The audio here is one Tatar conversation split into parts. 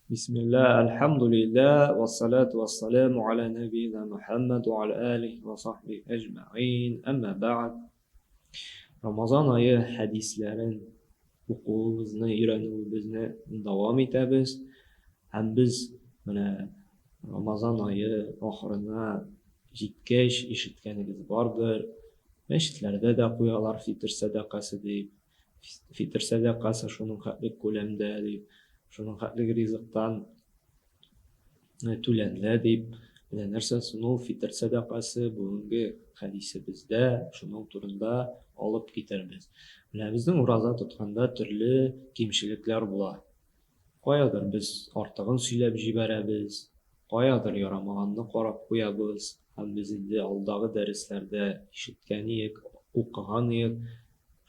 Бисмилла, альхамдулилла, вассалату вассаламу аля набийна Мухаммад ва аля алихи ва сахби әҗмәгыйн, әмма бәгъд. Рамазан ае хәдисләрен укуыбызны, өйрәнүебезне дәвам итәбез. Һәм без менә Рамазан ае ахырына җиткәч, ишеткәнегез бардыр, мәчетләрдә дә куялар фитыр сәдакасы дип. Фитыр сәдакасы шуның хәтле күләмдә дип, шуның хәтле ризыктан түләнелә дип. Менә нәрсә соң ул фитыр сәдакасы, бүгенге хәдисебездә шуның турында алып китербез. Менә безнең ураза тотканда төрле кимчелекләр була. Каядыр без артыгын сөйләп җибәрәбез, каядыр ярамаганны карап куябыз һәм без инде алдагы дәресләрдә ишеткән иек, укыган иек,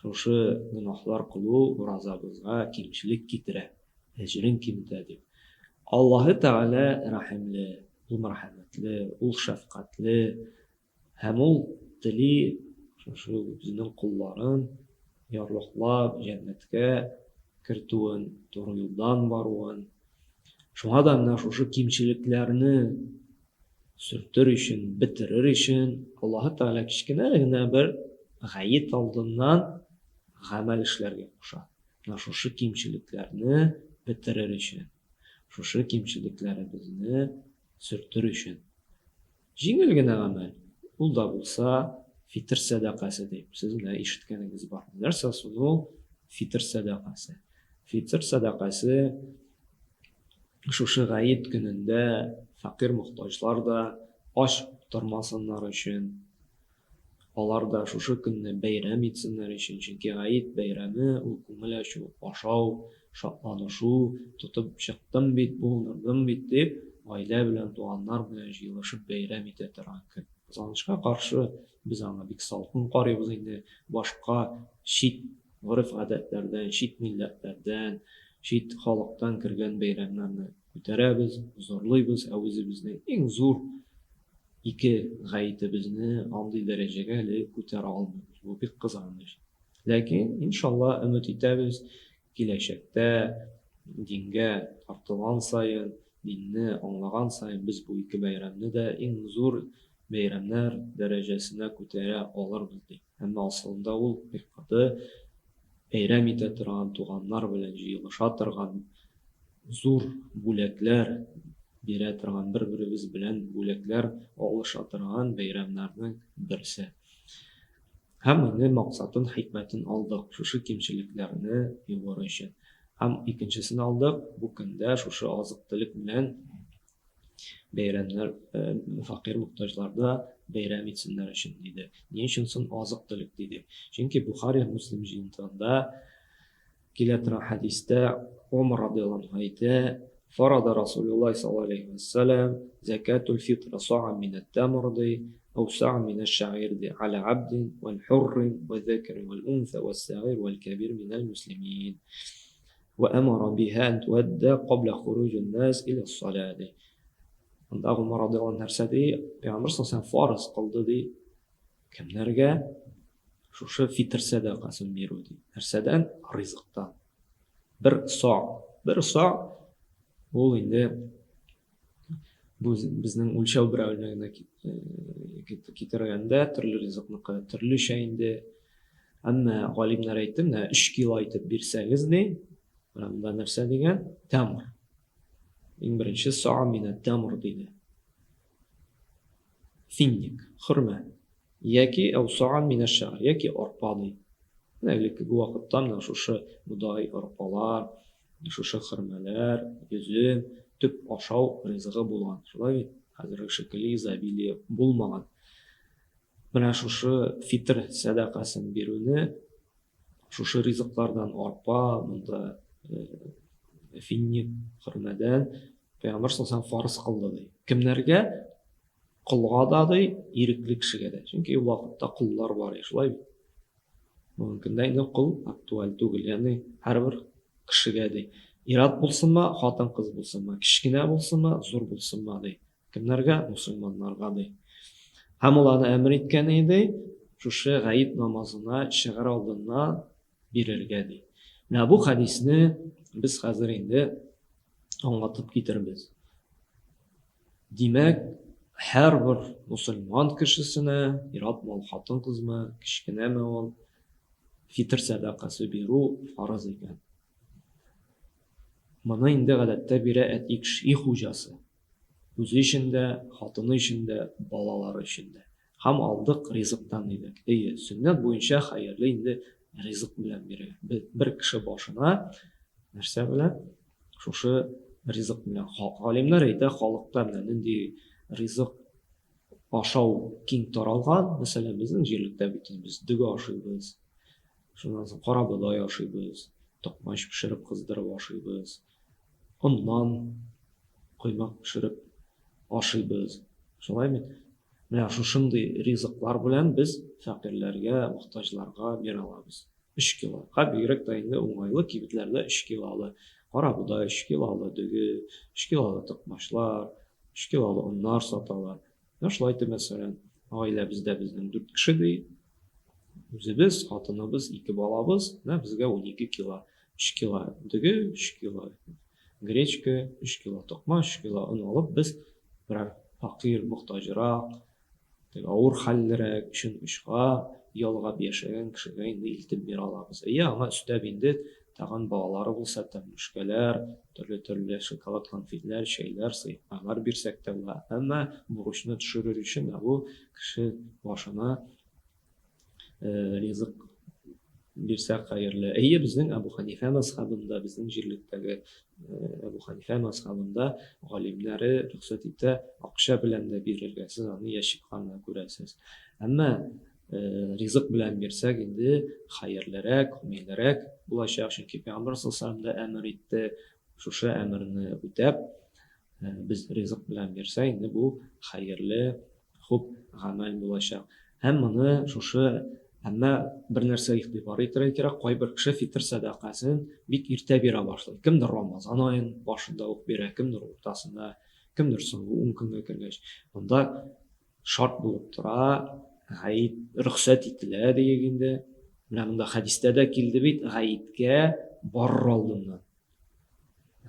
шушы гөнаһлар кылу уразабызга кимчелек китерә, әҗерен киметә дип. Аллаһы Тәгалә рәхимле, ул мәрхәмәтле, ул шәфкатьле, Һәм ул тели шушы үзенең колларын ярлыклап җәннәткә кертүен, туры юлдан баруын. Шуңа да менә шушы кимчелекләрне сөртер өчен, бетерер өчен Аллаһы Тәгалә кечкенә генә бер гает алдыннан гамәл эшләргә куша. Менә шушы кимчелекләрне бетерер өчен, шушы кимчелекләребезне сөртер өчен. Җиңел генә гамәл, ул да булса фитыр сәдакасы дип, сез менә ишеткәнегез бар. Нәрсә соң ул фитыр сәдакасы? Фитыр сәдакасы шушы гает көнендә фәкыйрь мохтаҗлар да ач тормасыннар өчен, Алар да шушы көнне бәйрәм итсеннәр өчен, чөнки гает бәйрәме ул күңел ачу, ашау, шатланышу, тотып чыктым бит, булдырдым бит дип, гаилә белән, туганнар белән җыелышып бәйрәм итә торган көн. Кызганычка каршы, без аңа бик салкын карыйбыз инде, башка чит гореф-гадәтләрдән, чит милләтләрдән, чит халыктан кергән бәйрәмнәрне күтәрәбез, зурлыйбыз, ә үзебезнең иң зур Ике гаетебезне андый дәрәҗәгә әле күтәрә алмыйбыз. Бу бик кызганыч. Ләкин, иншалла, өмет итәбез, киләчәктә дингә тартылган саен, динне аңлаган саен без бу ике бәйрәмне дә иң зур бәйрәмнәр дәрәҗәсенә күтәрә алырбыз дип. Әмма асылында ул бик каты бәйрәм итә торган, туганнар белән җыелыша торган зур бүләкләр бирә торган, бер-беребез белән бүләкләр алыша торган бәйрәмнәрнең берсе. Һәм инде максатын, хикмәтен алдык, шушы кимчелекләрне юар өчен. Һәм икенчесен алдык, бу көндә шушы азык-төлек белән бәйрәмнәр фәкыйрь мохтаҗлар да бәйрәм итсеннәр өчен диде. Ни өчен соң азык-төлек диде? Чөнки Бухари Муслим җыентыгында Килә торган хәдистә Омар радыяллаһу анһу әйтә, Фарада Расулуллаһи саллаллаһу алейһи вә сәлләм зәкәтул фитр са'ан минәт тәмр ди, әү са'ан минәш шәгыйр ди, аля абдин вәл хуррин вә зәкәрин вәл унса вәс сәгыйр вәл кәбир минәл муслимин. Вә әмара биһа ән туәддә кабла хуруҗин нас иля ссала ди. Анда Гомар радыяллаһу анһу нәрсә ди? Пәйгамбер саллаллаһу алейһи вә сәлләм фарыз кылды ди. Кемнәргә? Шушы фитр сәдакасын бирү ди. Нәрсәдән? Ризыктан. Бер са. Бер са ул инде бу безнең үлчәү берәүлегенә китергәндә төрле ризыкныкы төрлечә инде. Әмма галимнәр әйтте, менә 3 кило итеп бирсәгез ди, менә монда нәрсә дигән? Тәмр. Иң беренче са минә тәмр диде. Финник, хөрмә. Яки әүсаган минәш-шәгъир, яки арпа ди. Менә элеккеге вакытта менә шушы бодай, арпалар, шушы хөрмәләр, йөзем төп ашау ризыгы булган. Шулай бит? Хәзерге шикелле изобилие булмаган. Менә шушы фитр сәдакасын бирүне шушы ризыклардан арпа, монда финник, хөрмәдән Пәйгамбәр саллаллаху фарыз кылды ди. Кемнәргә? Колга да ди, ирекле кешегә дә. Чөнки ул вакытта коллар бар, шулай бит. Бүгенге көндә инде кол актуаль түгел, ягъни һәрбер кешегә ди. Ир-ат булсынмы, хатын-кыз булсынмы, кечкенә булсынмы, зур булсынмы ди. Кемнәргә? Мусульманнарга ди. Һәм ул аны әмер иткән иде, шушы гаит намазына чыгар алдыннан бирергә ди. Менә бу хәдисне без хәзер инде аңлатып китербез. Димәк, һәрбер мусульман кешесенә, ир-атмы ул, хатын-кызмы, кечкенәме ул, фитр сәдакасы бирү фарыз икән. Моны инде гадәттә бирә әти кеше, өй хуҗасы. Үзе өчен дә, хатыны өчен дә, балалары өчен дә. Һәм алдык ризыктан дидек. Әйе, сөннәт буенча хәерле инде ризык белән бирергә. Бер кеше башына нәрсә белән? Шушы ризык белән. Галимнәр әйтә, халыкта менә нинди ризык ашау киң таралган. Мәсәлән, безнең җирлектә бит без дөге ашыйбыз. Шуннан соң карабодай ашыйбыз, токмач пешереп кыздырып ашыйбыз. Оннан коймак пешереп ашыйбыз. Шулай бит? Менә шушындый ризыклар белән без фәкыйрьләргә, мохтаҗларга бирә алабыз. Өч кило. Һәм бигрәк тә инде уңайлы кибетләрдә өч килолы карабодай, өч килолы дөге, өч килолы токмачлар, өч килолы оннар саталар. Менә шулай итеп, мәсәлән, гаиләбездә безнең дүрт кеше ди. Үзебез, хатыныбыз, ике балабыз, менә безгә 12 кило, 3 кило дөге, 3 кило гречка, 3 кило токмач, 3 кило он алып, без берәр фәкыйрь, мохтаҗрак, теге авыр хәллерәк, өчен очка ялгап яшәгән кешегә инде илтеп бирә алабыз. Әйе, аңа өстәп инде тагын балалары булса, тәмлүшкәләр, төрле-төрле шоколад конфетлар, чәйләр, сыекмалар бирсәк тә була. Әмма бурычны төшерер өчен бу кеше башына ризык бирсәк хәерле. Әйе, безнең Әбу Ханифә мәзхәбендә, безнең җирлектәге Әбу Ханифә мәзхәбендә галимнәре рөхсәт итә акча белән дә бирергә. Сез аны ящикларда күрәсез. Әмма ризык белән бирсәк инде хәерлерәк, күңеллерәк булачак, чөнки Пәйгамбәр саллаллаху алейһи әмер итте, шушы әмерне үтәп, без ризык белән бирсәк, инде бу хәерле, хуп гамәл булачак. Һәм моны шушы әмма бер нәрсә игътибар итәргә кирәк, кайбер кеше фитр сәдакасын бик иртә бирә башлый. Кемдер Рамазан аен башында ук бирә, кемдер уртасында, кемдер соңгы 10 көнгә кергәч. Монда шарт булып тора, гаит рөхсәт ителә диек инде. Менә монда хәдистә дә килде бит, гаеткә барыр алдыннан.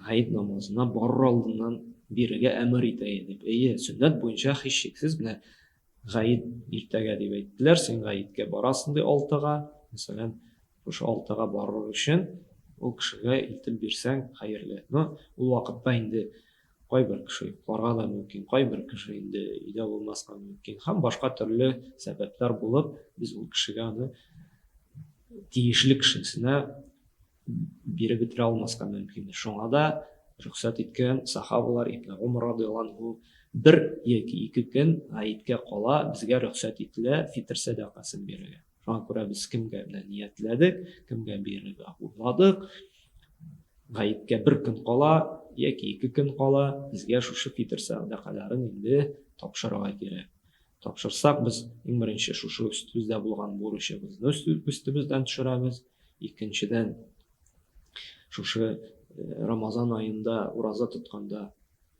Гаит намазына барыр алдыннан бирергә әмер итә дип. Әйе, сөннәт буенча һичшиксез менә гаит иртәгә дип әйттеләр, син гаеткә барасың ди алтыга, мәсәлән, шушы алтыга барыр өчен ул кешегә илтеп бирсәң хәерле. Но ул вакытта инде Кайбер кеше йокларга да мөмкин, кайбер кеше инде өйдә булмаска мөмкин һәм башка төрле сәбәпләр булып, без ул кешегә аны тиешле кешесенә биреп бетерә алмаска мөмкин. Шуңа да рөхсәт иткән сахабалар Ибн Умар радиаллаһу анһу бер яки ике көн гаеткә кала безгә рөхсәт ителә фитр сәдакасын бирергә. Шуңа күрә без кемгә менә ниятләдек, кемгә бирергә уйладык, гаеткә бер көн кала яки ике көн кала, безгә шушы фитр сәдакаларын инде тапшырырга кирәк. Тапшырсак, без иң беренче шушы өстебездә булган бурычыбызны өстебездән төшерәбез. Икенчедән, шушы Рамазан аенда ураза тотканда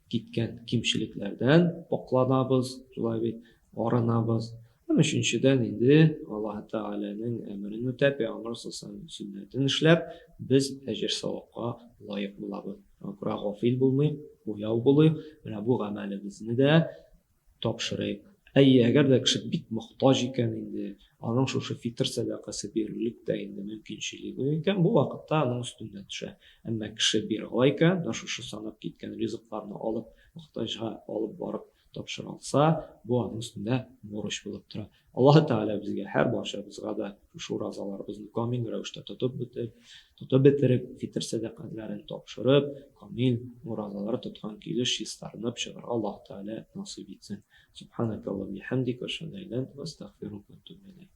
киткән кимчелекләрдән пакъланабыз, шулай бит, арынабыз. Һәм өченчедән инде Аллаһ Тәгаләнең әмерен үтәп, Пәйгамбәр саллаллаһу сөннәтен эшләп, без әҗер-савапка лаек булабыз. Шуңа күрә гафил булмыйк, уяу булыйк, менә бу гамәлебезне дә тапшырыйк. Әйе, әгәр дә кеше бик мохтаҗ икән инде, аның шушы фитыр сәдакасы бирерлек тә инде мөмкинчелеге юк икән, бу вакытта аның өстеннән төшә. Әмма кеше бирә ала икән, менә шушы санап киткән ризыкларны алып, мохтаҗга алып барып тапшыра алса, бу аның өстендә бурыч булып тора. Аллаһы Тәгалә безгә һәр барчабызга да шушы уразаларыбызны камил рәвештә тотып бетеп, тотып бетереп, фитыр сәдакаларын тапшырып, камил уразалар тоткан килеш чистарынып чыгарга Аллаһы Тәгалә насыйп итсен. Субханакаллаһумма бихамдика, ашһаду ан ла иляха илля анта, астагфирука ва атубу иләйк.